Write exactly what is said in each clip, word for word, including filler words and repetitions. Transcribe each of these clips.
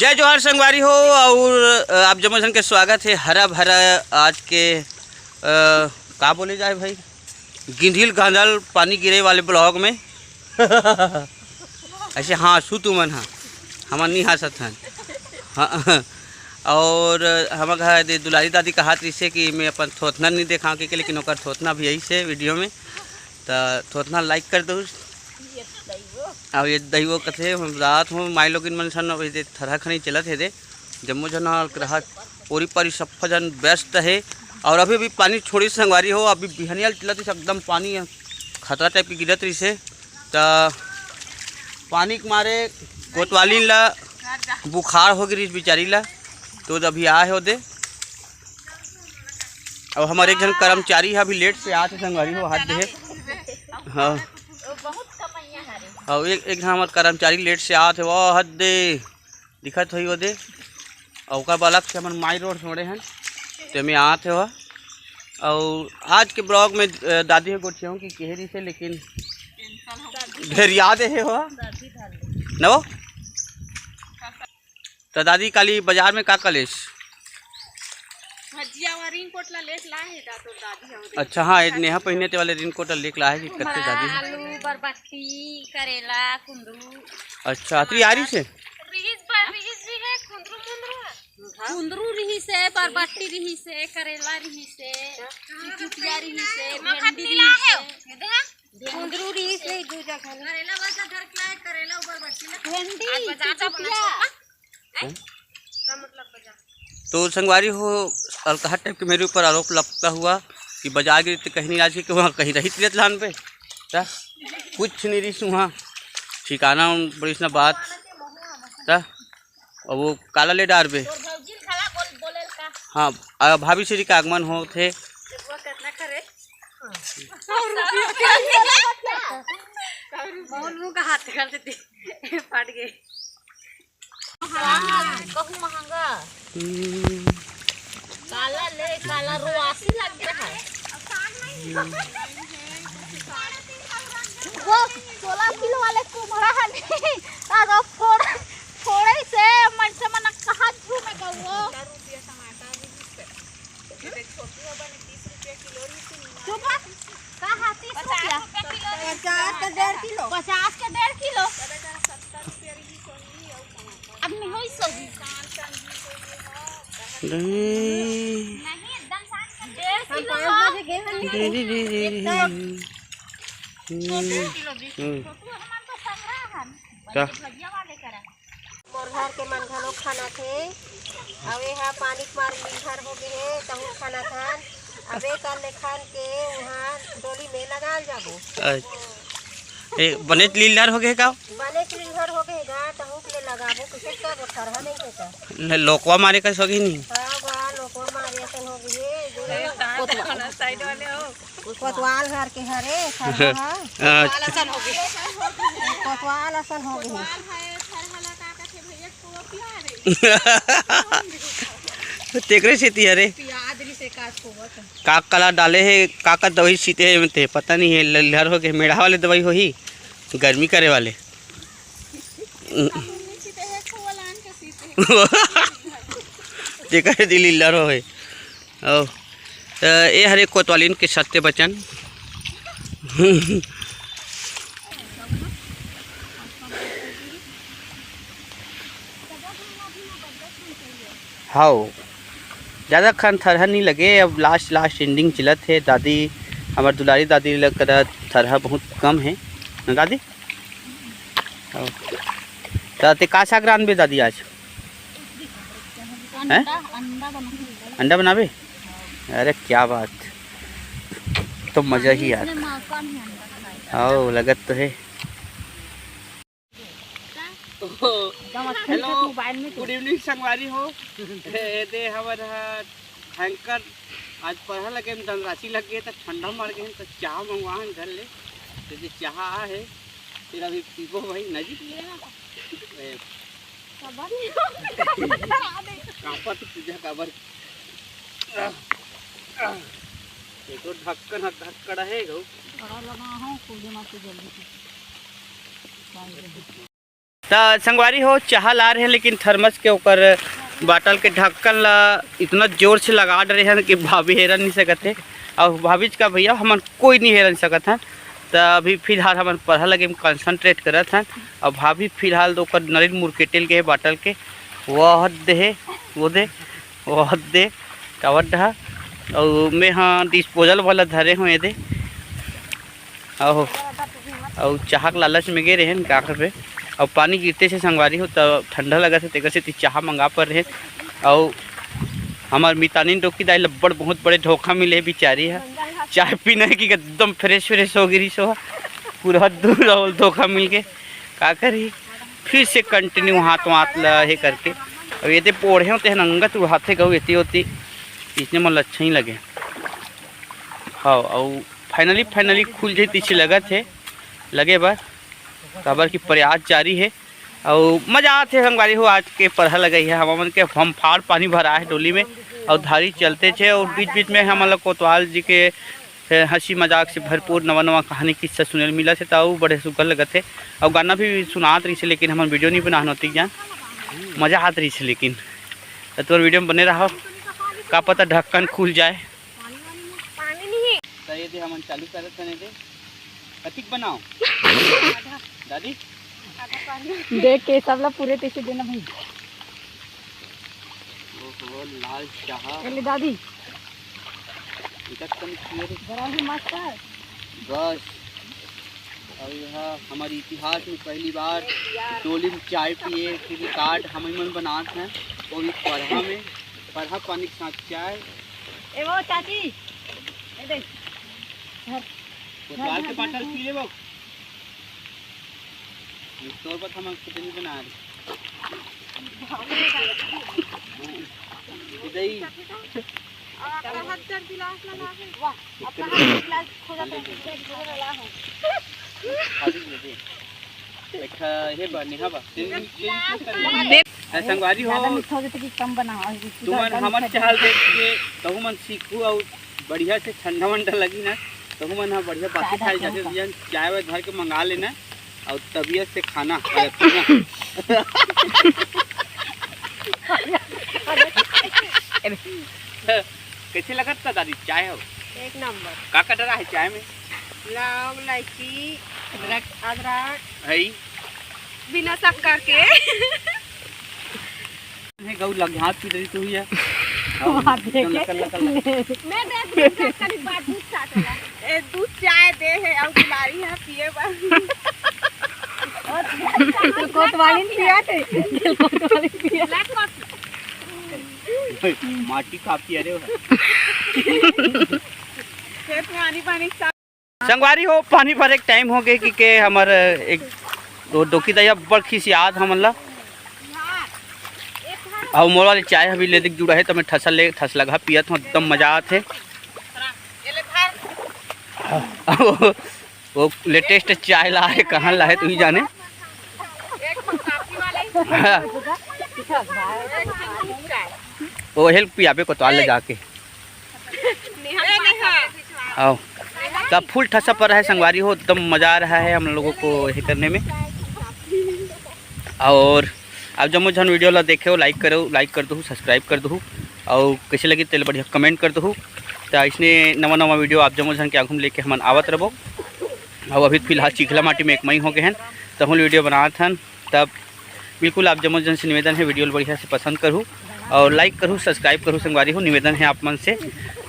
जय जोहार संगवारी हो, और, अ, आप जम्मो झन के स्वागत हे हरा भरा आज के, अ, का बोले जाए भाई, गिंधिल गांधल पानी गिरे वाले ब्लॉग में। ऐसे हाँसू तुमन हा, हमन नहीं हाँसत हन। हाँ, और हमर घर दे दुलारी दादी कहात रहिसे कि मैं अपन थोथना नहीं देखाओ के, लेकिन ओकर थोथना भी यही से वीडियो में, त थोथना लाइक कर दो। अब ये दही वो कथे, हम रात हो माई लोगिन मन सन, अब ये थरहा खनी चलत हे दे, जम्मो झन ह ग्राहक, ओरी पारी सफ्फा झन व्यस्त हे। और अभी भी पानी छोड़ी संगवारी हो, अभी बिहनिया चलत हे, एकदम पानी खतरा टाइप के गिरत रहिसे। त पानी के मारे कोतवाली ला बुखार हो गिरिस बिचारी ला, तो अभी आए हो दे। अब हमारे एक झन कर्मचारी है, अभी लेट से आत हे संगवारी हो, हद दे। हाँ, और एक एक झन हमारे कर्मचारी लेट से आत हे, वो हद दे दिखत होई वो दे। और ओकर बलक से हमन माई रोड छोड़े हन, तेमे आत हे वो। और आज के ब्लॉग में, अ, दादी हो गोठियाऊँ की कहे रही से, लेकिन ढेर याद हे हो न वो। तो दादी काली बाजार में का का लेस? भजिया व रेनकोट ला लेके लाए हे दा तोर दादी हो। अच्छा, हाँ, ये नेहा पहिने ते वाले रेनकोट ला लेके लाए हे कि कते दादी? आलू, बरबट्टी, करेला, कुंदरू। अच्छा, अतरी आरी से? रिहिस बर-, रिहिस भी हे, कुंदरू मुंदरू। कुंदरू रिहिस हे, बरबट्टी रिहिस हे, करेला रिहिस हे, चिचुटिया रिहिस हे, भेंडी रिहिस हे। कुंदरू रिहिस हे, दू जगह। करेला बस घर के लाए, करेला ऊपर बच्ची ना। भेंडी, आज बाजार जा चिचुटिया। बनाओ। हैं? का मतलब बाजार? तो संगवारी हो, अलकहा टाइप के मेरे ऊपर आरोप लगता हुआ कि बाजार गिरी तो कहीं नहीं, आज के वहाँ कहीं रही तिलत लान पे, ता कुछ नहीं रही वहाँ ठिकाना, बड़ी इसना बात, ता और वो काला ले डारबे। तोर भौजी ल घला बोल, बोले ल का? हाँ, आ, भाभी श्री का आगमन होत हे। देखो कितना करे। सौ रुपया। बहुत मुंह का हाथ कर देती। फट गए। हाँ, कहूँ महंगा। हम्म। काला ले, काला रोआसी लग रहा है। वो सोलह किलो वाले कुम्हरा है नहीं, अगर फोड़, फोड़े से मन से मन कहाँ झूमे गो। चुप रह। का है, तीस रुपया? पचास के डेढ़ किलो। पचास के डेढ़ किलो। अब नहीं होई सही। नहीं। नहीं, एकदम साठ के डेढ़ किलो। रे, रे, रे, रे, रे। हम्म। हम्म। छोटू हमार तो संग्रह है। का? भजिया वाले करा। मोर घर के मन घलो खाना थे। अउ ए हा पानी के मार लीलर हो गे हे, तहूँ खाना थन। अब ए कर ले खान के उहाँ डोली में लगाल जाबो। अच्छा। ए, बनेच लीलर हो गे का? बनेच लीलर हो गे गा, तहूँ के ले लगाबो, कुछ का बोथर हा नहीं होता। ल-, लोकवा मारे कस हो गे नहीं? हाँ बा, लोकवा मारे असन हो गे हे, जो कोतवाल घर के हरे, खरहा हा। अच्छा। कोतवाल असन हो गे हे। कोतवाल असन हो गे हे। तेकरे सेती हरे। का कला डाले हे, का का दवाई सीते हे, ते पता नहीं हे। लल्हर हो गे, मेढ़ा वाले दवाई होही, गर्मी करे वाले। तेकरे दी लीलर हो हे। ओ, त ए हरे कोतवालिन के सत्य वचन। हाओ, ज़्यादा खन थरहा नहीं लगे। अब last, last ending चलत हे। दादी, हमर दुलारी दादी लग करा थरहा बहुत कम हे ना दादी? हाओ। त ते का साग रांधबे दादी आज? हैं? अंडा, अंडा बनाबे। अंडा बनाबे? अरे क्या बात, तो मजा ही यार। इसमें मौका नहीं अंडा खाए का। आओ, लगत तो है। एकदम अच्छा हेलो, दिखत मोबाइल में तो। Good evening संगवारी हो। ए दे हमर हा एंकर आज पढ़ा लगे में धनराशि लग गए तो ठंडा मर गए तो चाह मंगवा हन घर ले। तो जे चाह आ है फिर अभी पीबो भाई नजीक ले आ। ए, काबर? काबर तो पूजा काबर? ये तो ढक्कन ह ढक्कन है गो। बड़ा लगा हो, पूजा मार के जल्दी से। त संगवारी हो, चाहा ला रहे, लेकिन थर्मस के ओकर बाटल के ढक्कन ला इतना जोर से लगा डरे हन कि भाभी हेरन नहीं सकत हे। अउ भाभीच का भैया, हमन कोई नहीं हेरन सकत हन। त अभी फिलहाल हमन परहा लगे में कंसंट्रेट करत हन। अउ भाभी फिलहाल तो ओकर नरिन मुरकेटेल के बाटल के, वो दे, वो दे, वो दे, कावत डहा। अउ मैं हाँ डिस्पोजल वाला धरे हों एदे। अहो, अउ चाहा के लालच में गे रहेन, का करबे। अउ पानी गिरते से संगवारी हो, त ठंडा लगत हे, तेकर सेती चाहा मंगा पर रहेन। अउ हमर मितानिन डोकी दाई ल बड़ बहुत बड़े धोखा मिले हे बिचारी ह। चाय पीना हे कि एकदम फ्रेश फ्रेश हो गिरी सो, पूरा दूर अउ धोखा मिल के का करी। फिर से कंटिन्यू हाथ वाथ ल हे करके, अब एदे पोढ़े होते हैं, अंगत उड़ाते गऊ एती ओती, इसने मन ल अच्छा ही लगे। हाँ, अउ फाइनली, फाइनली खुल जाई तइसे लगत हे, लगे बर, काबर कि प्रयास जारी हे। अउ मजा आत हे संगवारी हो, आज के परहा लगई हे, हमन के फमफार पानी भरा हे डोली में, अउ धारी चलते छे, अउ बीच बीच में हमन ल कोतवाल जी के, ए, हंसी मजाक से भरपूर नवा नवा कहानी किस्सा सुने ल मिलत हे, त अउ बड़े सुग्घर लगत हे। अउ गाना भी सुनात रहिस हे, लेकिन हमन वीडियो नहीं बनान होती जान, मजा आत रहिस हे। लेकिन त तोर वीडियो में बने रहो, का पता ढक्कन खुल जाए। पानी नहीं। त ये दे हमन चालू करत हन, ये दे। कतिक बनाओ? दादी? देख के सबला पूरे तइसे देना भाई। ओहो, लाल चाहा। ए ले दादी। इधर कम किए रे। जरा भी मत कर। बस। अउ ये हमर इतिहास में पहली बार डोली में चाय पिए के रिकॉर्ड हमन मन बनात हन, वो भी परहा में, परहा पानी के साथ चाय। ए वो चाची, ए देख। कोतवाल के बाटल पी लेबो। ये तोर बर हमन कुछ नहीं बना रहे। ये दही। अच्छा, ये बा, नेहा बा। तेन, तेन, तेन, तेन। त संगवारी हो, ज्यादा मीठा हो जाता कि कम बनाओ। तुमन हमर चैनल देख के तहु मन सीखू अउ बढ़िया से ठंडा वंडा लगी ना, तहु मन ह बढ़िया बासी खाए जाथे। चाय वाय धर के मंगा लेना अउ तबियत से खाना, अरे, पीना। कैसे लगत था दादी चाय हो? एक नंबर। का का डरा है चाय में? लौंग, इलायची, अदरक। अदरक। है। बिना शक्कर के। हे गऊ लग हाथ पी रही तू ही है। हाथ दे के। लकल, लकल, लकल। मैं देख दूध करी बात दूध चाट वाला। ए दूध चाय दे है और बुलाई है पिए बस। तो कोतवाली पिया थे। कोतवाली पिया। Black coffee. माटी काफी अरे। खेत में आनी पानी। संगवारी हो, पानी भरे के टाइम हो गए कि के हमर एक दो डोकी दई अब्बड़ खिसियात हमन ला। अउ मोर वाले चाय अभी ले देख जुड़ा है, त मैं ठसा ले, ठस लगा पियत हूँ, एकदम मजा आत है। वो, वो लेटेस्ट चाय ला है, कहाँ ला है तू ही जाने। हाँ। वो हेल्प पियाबे कोतवाल ले जाके। आओ, तब फुल ठसा पर है संगवारी हो, एकदम मजा आ रहा है हम लोगों को ये करने में। और आप जम्मो झन वीडियो ला देखे हो, लाइक करो, लाइक कर दो, सब्सक्राइब कर दो, और कैसे लगी तेल बढ़िया कमेंट कर दो। तो इसने नवा नवा वीडियो आप जम्मो झन के आगू में लेके हमन आवत रहो। और अभी फिलहाल चिखला माटी में एक मई हो गए हैं, तहु वीडियो बनात हन। तब बिल्कुल आप जम्मो झन से निवेदन है, वीडियो ल बढ़िया से पसंद करू और लाइक करू, सब्सक्राइब करू संगवारी हो, निवेदन है आप मन से।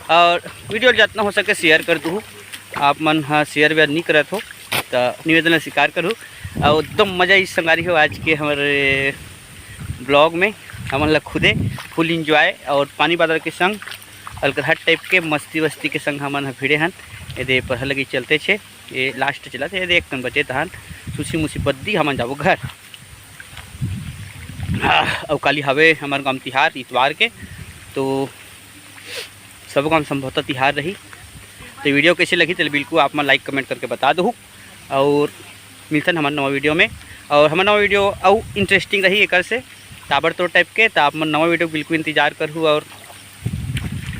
और वीडियो ल जितना हो सके शेयर कर दू, आप मन हाँ शेयर वेयर नहीं करत हो तो निवेदन ल स्वीकार करू। और एकदम मजा इस संगवारी हो आज के हमारे ब्लॉग में, हमन ला खुदे फुल इंजॉय और पानी बादल के संग अलकरहा टाइप के मस्ती वस्ती के संग हमन ह भिड़े हन। एदे परहा लगी चलते छे, ये लास्ट चलत हे, एदे एक कन बचे तहन सुसी मुसी बद्दी हमन जाबो घर। आह, अउ काली हवे हमर गांव तिहार इतवार के, तो सब गांव संभवतः तिहार रही। तो वीडियो कैसे लगी तेल बिल्कुल आप मन लाइक कमेंट करके बता दो, और मिलथन हमर नवा वीडियो में। और हमर नवा वीडियो अउ इंटरेस्टिंग रही एकर से ताबड़तोड़ टाइप के, तो आप मन नवा वीडियो बिल्कुल इंतजार करहू और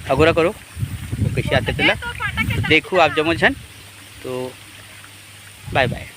अगोरा करो तो कैसे आते तेला देखू आप जम्मो झन। तो बाय बाय।